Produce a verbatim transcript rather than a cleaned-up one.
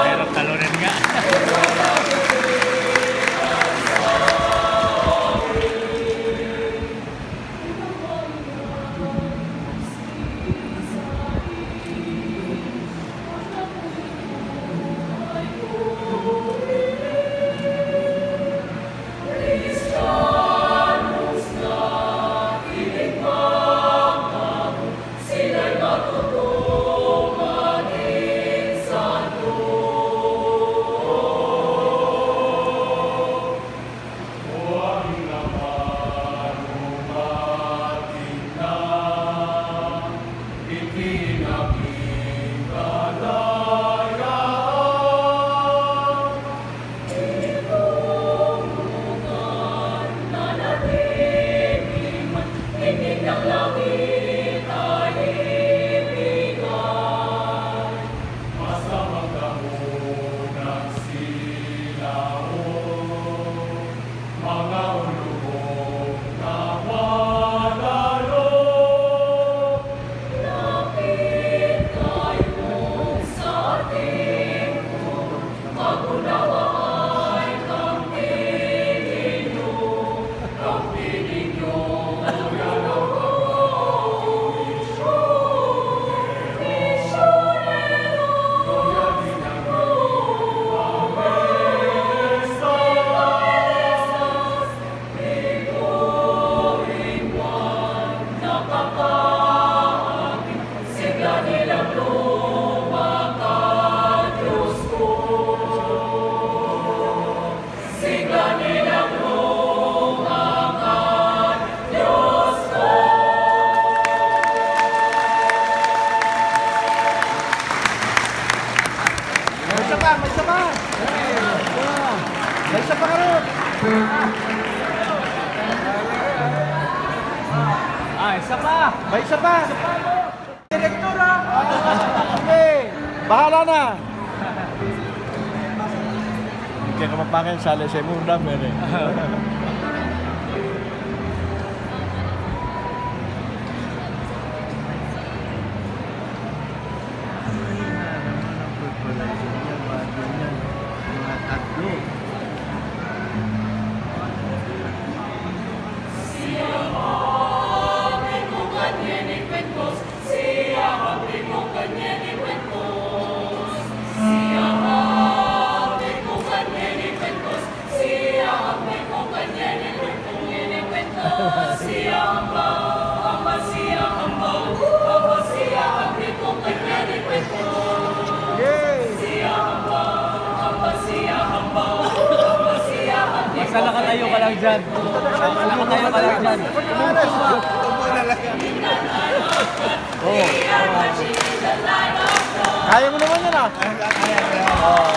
Mahirap talunin nga. May isa pa, may isa pa. May isa pa, Karol. Ah, isa pa. May isa pa. Direktor, ah. Okay. Bahala na. Hindi ka mapangan, sali sa imong number, eh. Ay, na naman ang preparation niya, bago niya, no? Mga tatlo. Basta nakatayo ka lang dyan. Basta nakatayo ka lang dyan. Oo. Kaya mo naman yan, ah. Oo.